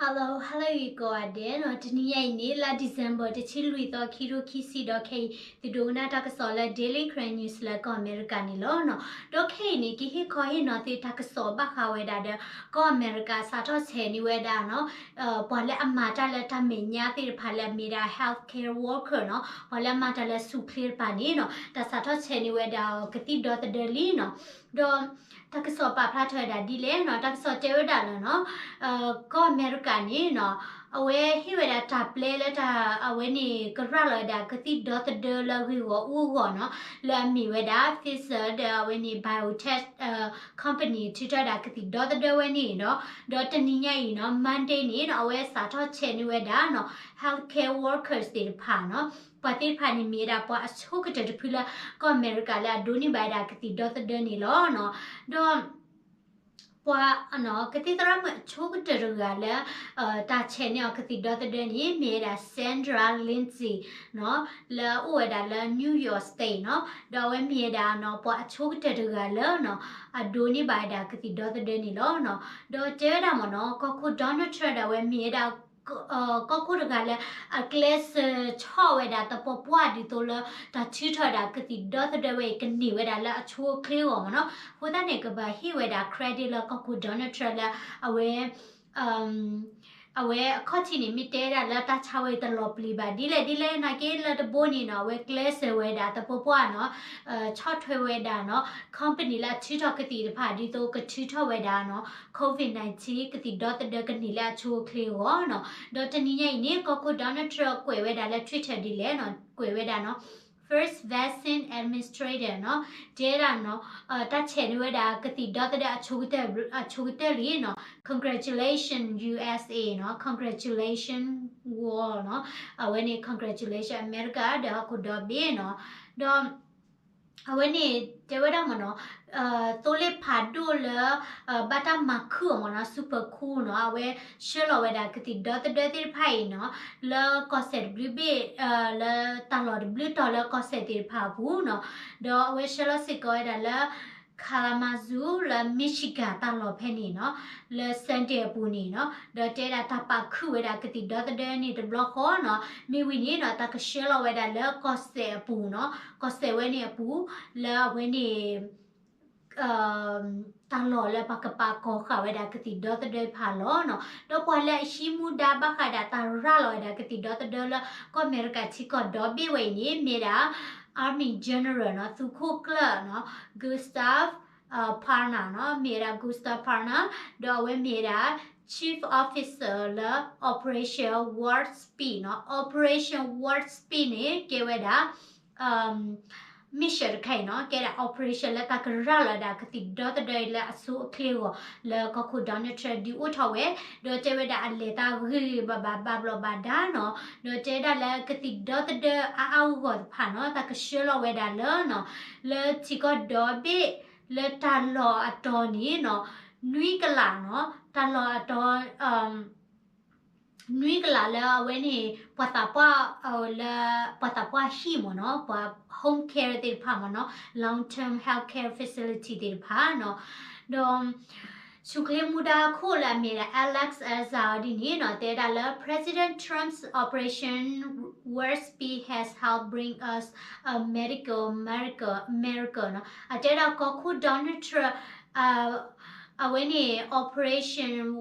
Hello, hello ဂ့ၤကိးဂၤဒဲးနီၤ, တနံၤညါအံၤန့ၣ် လါ December တဆံလွံၢ်သီ ခံကထိခံဆံ ဒီးခဲအံၤ သုဒိကနၣ်တၢ်ကစီၣ်လၢ Daily Karen News လၢကီၢ်အမဲရကၤန့ၣ်လီၤနီၤ. ဒီးခဲအံၤန့ၣ် ကဟ့ၣ်ခီဟ့ၣ်နီၤသုတၢ်ကစီၣ်ဘၣ်ဃးဝဲဒၣ်ဒီး ကီၢ်အမဲရကၤစးထီၣ်ဆဲးန့ၢ်ဝဲဒၣ်နီၤ ပှၤလၢအမၤတၢ်လၢတၢ်မဲာ်ညါသ့ၣ်တဖၣ်လၢအမ့ၢ်ဒၣ် healthcare worker နီၤ, ပှၤလၢအမၤတၢ်လၢဆူၣ်ချ့တဖၣ်န့ၣ်နီၤ, တၢ်စးထီၣ်ဆဲးန့ၢ်ဝဲဒၣ်အီၤကသံၣ်ဒီသဒၢလံနီၤ. ဒီးတၢ်ကစီၣ်ပာ်ဖျါထီၣ်ဝဲဒၣ်ဒ်လဲၣ်နီၤ, တၢ်ကစီၣ်တဲဝဲဒၣ်လၢနီၤ ကီၢ်အမဲရကၤန့ၣ်နီၤ အဝဲဟ့ၣ်ဝဲဒၣ်တၢ်ပျဲလၢတၢ် အဝဲန့ၣ်ကရၤလီၤဝဲဒၣ်ကသံၣ်ဒီသဒၢလၢဂ့ၢ်ဂီၢ်အူအဂီၢ်နီၤ, လၢအမ့ၢ်ဝဲဒၣ် Pfizer ဒီးအဝဲန့ၣ် BioNTech company ထုးထီၣ်ဝဲဒၣ်ကသံၣ်ဒီသဒၢဝဲန့ၣ်ဒီး, ဒီးတနံၤညါအံၤနီၤ Monday န့ၣ်နီၤ အဝဲစးထီၣ်ဆဲးန့ၢ်ဝဲဒၣ်နီၤ healthcare workers သ့ၣ်တဖၣ်နီၤ, ပှၤသ့ၣ်တဖၣ်န့ၣ်မ့ၢ်ဝဲဒၣ်ပှၤအဆိကတၢၢ်တဖုလၢ ကီၢ်အမဲရကၤလၢအဒိးန့ၢ်ဘၣ်ဝဲဒၣ်ကသံၣ်ဒီသဒၢန့ၣ်လီၤနီၤ. ဒီး ပှၤ ကသံၣ်သရၣ်မုၣ်အဆိကတၢၢ်တဂၤလၢ တၢ်ဆဲးန့ၢ်အီၤကသံၣ်ဒီသဒၢန့ၣ် မ့ၢ်ဝဲဒၣ် Sandra Lindsay နီၤ, လၢအအိၣ်ဝဲဒၣ်လၢ New York State နီၤ, ဒီးအဝဲမ့ၢ်ဝဲဒၣ်နီၤ ပှၤအဆိကတၢၢ်တဂၤလၢနီၤ အဒိးန့ၢ်ဘၣ်ဝဲဒၣ်ကသံၣ်ဒီသဒၢန့ၣ်လီၤနီၤ. ဒီးတဲဝဲဒၣ်မ့ၢ်နီၤ ကီၢ်ခိၣ် Donald Trump ဒၣ်ဝဲမ့ၢ်ဝဲဒၣ် ကီၢ်ခိၣ်တဂၤလၢ အကျဲးစၢးဆီၣ်ဝဲဒၣ်သပှၢ်ပှၢ်ဒ်သိးလၢ တၢ်ထုးထီၣ်ဝဲဒၣ်ကသံၣ်ဒီသဒၢဝဲအံၤ ကန့ၢ်ဝဲဒၣ်လၢအဆိအချ့အဂီၢ်မ့ၢ်နီၤ. အဃိသတးန့ၣ် ကဘၣ်ဟ့ၣ်ဝဲဒၣ် credit လၢကီၢ်ခိၣ် Donald Trump လၢ အဝဲ အဝဲအခီၣ်ထံးန့ၣ် မ့ၢ်တဲဒၣ်လၢတၢ်ဆါဝဲတလီၤပျံၤဘၣ် ဒ်လဲၣ်ဒ်လဲၣ်နာ်က့ လၢတဘိန့ၣ်နီၤ အဝဲကျဲးစၢးဝဲဒၣ်သပှၢ်ပှၢ်နီၤ ဆီၣ်ထွဲဝဲဒၣ်နီၤ company လၢအထုးထီၣ်ကသံၣ်တဖၣ် ဒ်သိးကထုးထီၣ်ဝဲဒၣ်နီၤ COVID nineteen ကသံၣ်ဒီသဒၢကန့ၢ်လၢအဆိအချ့အဂီၢ်နီၤ. ဒီးတနံၤညါအံၤန့ၣ် ကီၢ်ခိၣ် Donald Trump ကွဲးဝဲဒၣ်လၢ Twitter ဒ်လဲၣ်နီၤ ကွဲးဝဲဒၣ်နီၤ First Vaccine Administrator နီၤ တဲဒၣ်နီၤ တၢ်ဆဲးန့ၢ်ဝဲဒၣ်ကသံၣ်ဒီသဒၢအဆိကတၢၢ်လံနီၤ Congratulations USA နီၤ Congratulations world နီၤ အဝဲန့ၣ် Congratulations America ဒီးဟီၣ်ခိၣ်ဒီဘ့ၣ်နီၤ. ဒီး အဝဲန့ၣ်တဲဝဲဒၣ်မ့ၢ်နီၤ သိလ့ၣ်ဖးဒိၣ်လၢ ဘၣ်တၢ်မၤခုၣ်အီၤမ့ၢ်နီၤ super cool နီၤ အဝဲဆှၢလီၤဝဲဒၣ်ကသံၣ်ဒီသဒၢသ့ၣ်တဖၣ်အံၤနီၤ လၢကီၢ်စဲၣ်တဘျုးဘ့ၣ် လၢတၢ်လီၢ်တဘျုးတီၤလၢကီၢ်စဲၣ်သ့ၣ်တဖၣ်အပူၤနီၤ. ဒီးအဝဲဆှၢလီၤစ့ၢ်ကီးဝဲဒၣ်လၢ Kalamazoo လၢ Michigan တၢ်လီၢ်ဖဲန့ၣ်နီၤ လၢ Sunday အပူၤန့ၣ်နီၤ ဒီးတဲဒၣ်တၢ်ပာ်ခုၣ်ဝဲဒၣ်ကသံၣ်ဒီသဒၢန့ၣ်တဘျီဃီနီၤ မ့ၢ်ဝံၤန့ၣ်နီၤ တၢ်ကဆှၢလီၤဝဲဒၣ်လၢကီၢ်စဲၣ်အပူၤနီၤ ကီၢ်စဲၣ်ဝဲန့ၣ်အပူၤ လၢအဝဲန့ၣ် တၢ်လီၢ်လၢပှၤကပာ်ကီၢ်ဃာ်ဝဲဒၣ်ကသံၣ်ဒီသဒၢဖးလီၤနီၤ. ဒီးပှၤလၢအဟံးမူဒါဘၣ်ဃးဒၣ်တၢ်ရၤလီၤဝဲဒၣ်ကသံၣ်ဒီသဒၢလၢ ကီၢ်အမဲရကၤထံကီၢ်ဒီဘ့ၣ်ဝဲအံၤန့ၣ် မ့ၢ်ဒၣ် Army General နီၤ သုးခိၣ်ကျၢၢ်နီၤ Gustav Parnas နီၤ မ့ၢ်ဝဲဒၣ် Gustav Parnas ဒီးအဝဲမ့ၢ်ဝဲဒၣ် Chief Officer လၢ Operation Warp Speed နီၤ Operation Warp Speed န့ၣ် ကဲဝဲဒၣ် mission တခါအံၤနီၤ ကဲဒၣ် operation လၢတၢ်ကရၤလီၤဒၣ်ကသံၣ်ဒီသဒၢလၢအဆိအချ့အဂီၢ် လၢကီၢ်ခိၣ် Donald Trump ဒုးအိၣ်ထီၣ်ဝဲ ဒီးတဲဝဲဒၣ်အလဲၤသးဂ့ၤဂ့ၤဘၣ်ဘၣ်ဘၣ်ဘျီးဘၣ်ဒါနီၤ ဒီးတဲဒၣ်လၢကသံၣ်ဒီသဒၢအါအါဂီၢ်ဂီၢ်တဖၣ်နီၤ တၢ်ကဆှၢလီၤဝဲဒၣ်လၢနီၤ လၢထံကီၢ်ဒီဘ့ၣ် လၢတၢ်လီၢ်အတီၤန့ၣ်နီၤ နွံကလးနီၤ တၢ်လီၢ်အတီၤ နွံကလးလၢအဝဲန့ၣ် ပှၤသးပှၢ် လၢ ပှၤသးပှၢ်ဟံၣ်မ့ၢ်နီၤ ပှၤ home care သ့ၣ်တဖၣ်မ့ၢ်နီၤ long term health care facility သ့ၣ်တဖၣ်နီၤ ဒီး ဆူၣ်ချ့မူဒါခိၣ်လၢအမ့ၢ်ဒၣ် Alex Azar ဒ်န့ၣ်နီၤ တဲဒၣ်လၢ President Trump's Operation Warp Speed has helped bring us a medical miracle miracle နီၤ အတဲဒၣ်ကီၢ်ခိၣ် Donald Trump အဝဲန့ၣ် Operation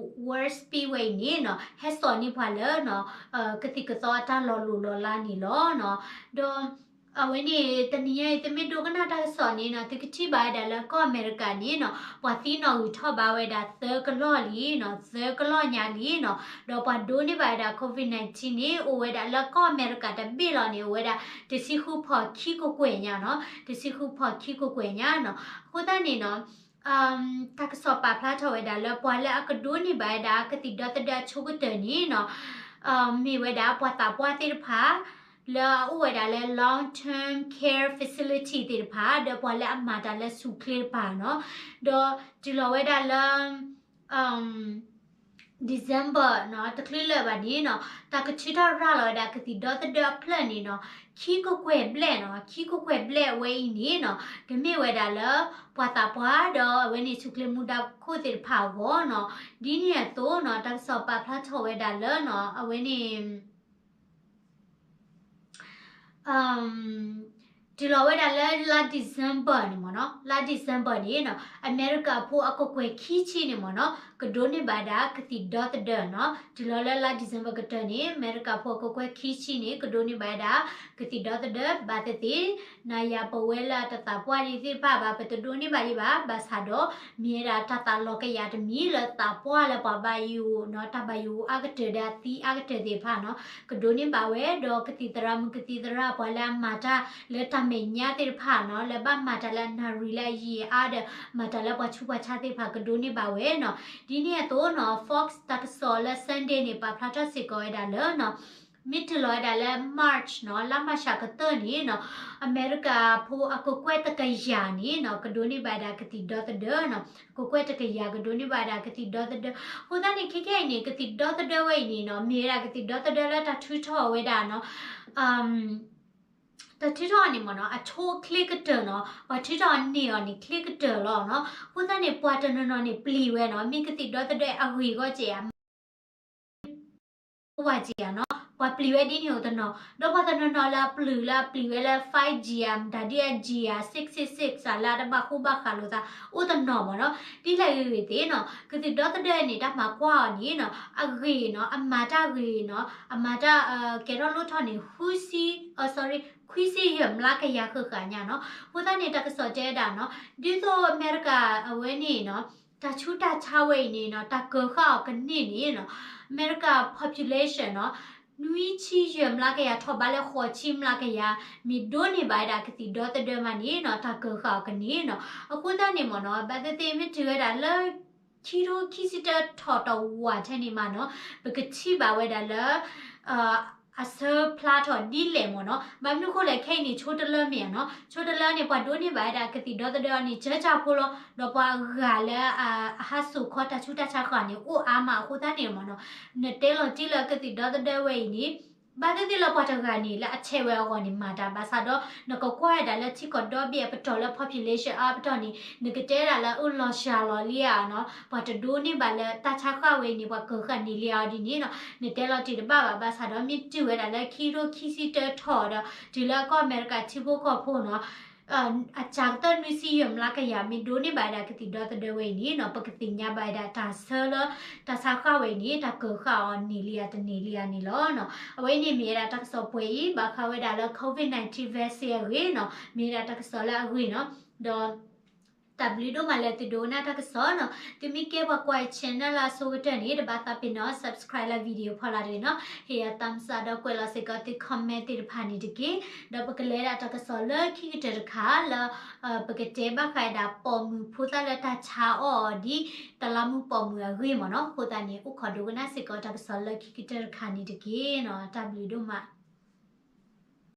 Warp Speed ဝဲအံၤန့ၣ်နီၤ ဟဲစိာ်န့ၢ်ပှၤလၢနီၤ ကသံၣ်ကသီအတၢ်လီၤလိၢ်လီၤလးန့ၣ်လီၤနီၤ ဒီး အဝဲန့ၣ် တနံၤညါအံၤ သုမ့ၢ်ဒိကနၣ်တၢ်ကစီၣ်န့ၣ်နီၤ သုကထံၣ်ဘၣ်ဝဲဒၣ်လၢကီၢ်အမဲရကၤန့ၣ်နီၤ ပှၤသံနီၣ်ဂံၢ်ထီၣ်ဘၣ်ဝဲဒၣ်သၢကလီၢ်လံနီၤ သၢကလီၢ်ညါလံနီၤ ဒီးပှၤဒိးန့ၢ်ဘၣ်ဝဲဒၣ် COVID nineteen န့ၣ် အိၣ်ဝဲဒၣ်လၢကီၢ်အမဲရကၤတဘ့ၣ်လီၤန့ၣ် အိၣ်ဝဲဒၣ်တဆံဃုဖီၣ်ခံကကွဲၢ်ညါနီၤ တဆံဃုဖီၣ်ခံကကွဲၢ်ညါနီၤ အဃိသတးန့ၣ်နီၤ တၢ်ကစီၣ်ပာ်ဖျါထီၣ်ဝဲဒၣ်လၢ ပှၤလၢအကဒိးန့ၢ်ဘၣ်ဝဲဒၣ်ကသံၣ်ဒီသဒၢအဆိကတၢၢ်န့ၣ်နီၤ မ့ၢ်ဝဲဒၣ်ပှၤသးပှၢ်သ့ၣ်တဖၣ် လၢအအိၣ်ဝဲဒၣ်လၢ long term care facility သ့ၣ်တဖၣ် ဒီးပှၤလၢအမၤတၢ်လၢဆူၣ်ချ့တဖၣ်နီၤ ဒီးတုၤလီၤဝဲဒၣ်လၢ ပှၤ December နီၤ တချုးလၢာ်ဘၣ်န့ၣ်နီၤ တၢ်ကထုးထီၣ်ရၤလီၤဝဲဒၣ်ကသံၣ်ဒီသဒၢအဖျၢၣ်န့ၣ်နီၤ ခံကကွဲၢ်ဘျဲၣ်နီၤ ခံကကွဲၢ်ဘျဲၣ်အဝဲအံၤန့ၣ်နီၤ ကမ့ၢ်ဝဲဒၣ်လၢ ပှၤသးပှၢ်ဒီးအဝဲန့ၣ်ဆူၣ်ချ့မူဒါခိၣ်သ့ၣ်တဖၣ်အဂီၢ်နီၤ ဒ်န့ၣ်အသိးနီၤ တၢ်ကစီၣ်ပာ်ဖျါထီၣ်ဝဲဒၣ်လၢနီၤ အဝဲန့ၣ် တုၤလီၤဝဲဒၣ်လၢလါ December န့ၣ်မ့ၢ်နီၤ လါ December န့ၣ်နီၤ အမဲရကၤဖိအကကွဲၢ်ခံဆံန့ၣ်မ့ၢ်နီၤ ကဒိးန့ၢ်ဘၣ်ဝဲဒၣ်ကသံၣ်ဒီသဒၢနီၤ တုၤလီၤလၢလါ December ကတၢၢ်န့ၣ် အမဲရကၤဖိအကကွဲၢ်ခံဆံန့ၣ် ကဒိးန့ၢ်ဘၣ်ဝဲဒၣ် ကသံၣ်ဒီသဒၢဘၣ်သ့ၣ်သ့ၣ် နၤယၤပဝဲလၢတသးပှၢ်ဒံးသ့ၣ်တဖၣ်ဘၣ် ပတဒိးန့ၢ်ဘၣ်ဒံးဘၣ် ဘၣ်ဆၣ်ဒီး မ့ၢ်ဝဲဒၣ်တၢ်သးလီၤကယၤတမံၤလၢသးပှၢ်လၢပှၤဘၣ်ယိၣ်နီၤ တၢ်ဘၣ်ယိၣ်အကတၢၢ်ဒီးသံအကတၢၢ်သ့ၣ်တဖၣ်နီၤ ကဒိးန့ၢ်ဘၣ်ဝဲ ဒီးကသံၣ်သရၣ်မုၣ်ကသံၣ်သရၣ်ပှၤလၢအမၤတၢ်လၢတၢ်မဲာ်ညါသ့ၣ်တဖၣ်နီၤ လၢဘၣ်မၤတၢ်လၢအနၣ်ရံၣ်လၢအယံာ်အါဒီး မၤတၢ်လၢပှၤဆူးပှၤဆါသ့ၣ်တဖၣ်ကဒိးန့ၢ်ဘၣ်ဝဲနီၤ ဒ်န့ၣ်အသိးနီၤ Fox တၢ်ကစီၣ်လၢ Sunday န့ၣ် ပာ်ဖျါထီၣ်စ့ၢ်ကီးဝဲဒၣ်လၢနီၤ မ့ၢ်တုၤလီၤဝဲဒၣ်လၢ March နီၤ လါမၤၡးကတၢၢ်န့ၣ်နီၤ အမဲရကၤဖိအကကွဲၢ်တကယၤန့ၣ်နီၤ ကဒိးန့ၢ်ဘၣ်ဝဲဒၣ်ကသံၣ်ဒီသဒၢနီၤ အကကွဲၢ်တကယၤကဒိးန့ၢ်ဘၣ်ဝဲဒၣ်ကသံၣ်ဒီသဒၢ အဃိသတးန့ၣ် ခဲခဲအံၤန့ၣ် ကသံၣ်ဒီသဒၢဝဲအံၤန့ၣ်နီၤ မ့ၢ်ဝဲဒၣ်ကသံၣ်ဒီသဒၢလၢတၢ်ထုးထီၣ်ဝဲဒၣ်နီၤ တၢ်ထုးထီၣ်န့ၣ်မ့ၢ်နီၤ အဆိအချ့ကတၢၢ်နီၤ ပှၤထုးထီၣ်န့ၢ်အီၤန့ၣ် ချ့ကတၢၢ်လီၤနီၤ အဃိသတးန့ၣ် ပှၤတနီၤနီၤန့ၣ် ပျံၤဝဲနီၤ မ့ၢ်ကသံၣ်ဒီသဒၢအဂ့ၢ်အဂီၢ်က့ၤဧါ ဝဲက့ၤဧါနီၤ ပှၤပျံၤဝဲဒ်န့ၣ်အိၣ်တနီၤ ဒီးပှၤတနီၤနီၤလၢအပျုၤလၢအပျံၤဝဲလၢ five G ဧါ မတၤဒ်အ G ဧါ six six six ဧါလၢအတဘၣ်ဃူဘၣ်ဃးလိာ်သး အိၣ်တနီၤမ့ၢ်နီၤ ဒ်လဲၣ်ဂ့ၤဂ့ၤသ့ၣ်နီၤ ကသံၣ်ဒီသဒၢန့ၣ် တၢ်မၤကွၢ်အီၤန့ၣ်နီၤ အဂ့ၢ်နီၤ အမၤတၢ်ဂ့ၢ်နီၤ အမၤတၢ် ကဲထီၣ်လိၣ်ထီၣ်န့ၣ် ဃုဆံ sorry ခွံဆံယဲၢ်မျးကယၤဃၣ်ဃၣ်ညါနီၤ အဃိသတးန့ၣ် တၢ်ကစီၣ်တဲဝဲဒၣ်နီၤ ဒ်သိးအမဲရကၤအဝဲန့ၣ်နီၤ တၢ်ဆူးတၢ်ဆါဝဲအံၤန့ၣ်နီၤ တၢ်ကၢၤဃာ်အီၤကန့ၢ်န့ၣ်နီၤ အမဲရကၤ population နီၤ နွံဆံယဲၢ်မျးကယၤ ထီၣ်ဘးလၢဃိးဆံမျးကယၤ မ့ၢ်ဒိးန့ၢ်ဘၣ်ဝဲဒၣ်ကသံၣ်ဒီသဒၢမးန့ၣ်နီၤ တၢ်ကၢၤဃာ်အီၤကန့ၢ်နီၤ အဃိသတးန့ၣ်မ့ၢ်နီၤ ဘၣ်သ့ၣ်သ့ၣ်မ့ၢ်တုၤဝဲဒၣ်လၢ ခံထိခံဆံတၢထီၣ်တဝးထဲန့ၣ်မးနီၤ ပကထံၣ်ဘၣ်ဝဲဒၣ်လၢ အဆၢဖျါထီၣ်ဒ်လဲၣ်မ့ၢ်နီၤ ဘၣ်မနုၤအဃိလဲၣ် ခဲအံၤန့ၣ် ဆိတလၢမ့ၢ်ဧါနီၤ ဆိတလၢန့ၣ် ပှၤဒိးန့ၢ်ဘၣ်ဝဲဒၣ်ကသံၣ်ဒီသဒၢအီၤန့ၣ် ကၢကၢဖိလီၤ ဒီးပှၤဂၤလၢ အဟးစိာ်ခီတၢ်ဆူးတၢ်ဆါဃာ်န့ၣ် အိၣ်အါမးအဃိသတးန့ၣ်မ့ၢ်နီၤ နတဲလီၤတံၢ်လၢကသံၣ်ဒီသဒၢဝဲအံၤန့ၣ် ဘၣ်သ့ၣ်သ့ၣ်လၢပှၤတဂၤန့ၣ် လၢအဆဲးဝဲအဂီၢ်န့ၣ် မၤတၢ်ဘၣ်ဆၣ်ဒီး နကကွၢ်ဝဲဒၣ်လၢထံကီၢ်ဒီဘ့ၣ်အပတီၢ်လၢ population အါပတီၢ်န့ၣ် နကတဲဒၣ်လၢအအိၣ်လီၤစှၤလီၤလံဧါနီၤ ပှၤတဒိးန့ၢ်ဘၣ်လၢတၢ်ဆါဃာ်ဝဲအံၤန့ၣ် ပှၤကၢၤဃာ်န့ၢ်လံဧါဒ်န့ၣ်နီၤ နတဲလီၤတံၢ်တဘၣ်ဘၣ် ဘၣ်ဆၣ်ဒီး မ့ၢ်တုၤဝဲဒၣ်လၢခံထိခံဆံတၢထီၣ်ဒီး တုၤလၢကီၢ်အမဲရကၤထံဖိကီၢ်ဖိနီၤ အစှၤကတၢၢ်နွံဆံယဲၢ်မျးကယၤ မ့ၢ်ဒိးန့ၢ်ဘၣ်ဝဲဒၣ်ကသံၣ်ဒီသဒၢဝဲအံၤန့ၣ်နီၤ ပကသ့ၣ်ညါဘၣ်ဝဲဒၣ်တၢ်ဆၢလၢ တၢ်ဆါဃာ်ဝဲအံၤန့ၣ် တၢ်ကၢၤဃာ်အီၤန့ၢ်လံဧါတန့ၢ်လံဧါန့ၣ်လီၤနီၤ အဝဲအံၤန့ၣ်မ့ၢ်ဝဲဒၣ်တၢ်ကစီၣ်ပှဲၤအံၤ ဘၣ်ဃးဝဲဒၣ်လၢ COVID nineteen vaccine အဂ့ၢ်နီၤ မ့ၢ်ဝဲဒၣ်တၢ်ကစီၣ်လၢအဂ့ၢ်နီၤ ဒီး တၢ်ဘျုးဒိၣ်မးလၢသုဒိကနၣ်တၢ်ကစီၣ်နီၤ သုမ့ၢ်ကဲပှၤကွၢ် channel လၢအဆိကတၢၢ်န့ၣ် တဘၣ်သးပ့ၤနီၣ် subscribe လၢ video ဖီလာ်တဂ့ၤနီၤ ဟ့ၣ်ယၤ thumbs up ဒီးကွဲးလီၤစ့ၢ်ကီးသု comment သ့ၣ်တဖၣ်န့ၣ်တက့ၢ် ဒီးပကလဲၤဒၣ်တၢ်ကစီၣ်လၢခံကတၢၢ်တခါလၢ ပကတဲဘၣ်ဃးဒၣ်ပိာ်မုၣ်ဖိသၣ်လၢတၢ်ဆါအီၣ်အီၤဒ် တလးမူးပိာ်မုၣ်အဂ့ၢ်မ့ၢ်နီၤ အဃိသတးန့ၣ် အိၣ်ခိးဒိကနၣ်စ့ၢ်ကီးတၢ်ကစီၣ်လၢခံကတၢၢ်တခါန့ၣ်တက့ၢ်နီၤ တၢ်ဘျုးဒိၣ်မး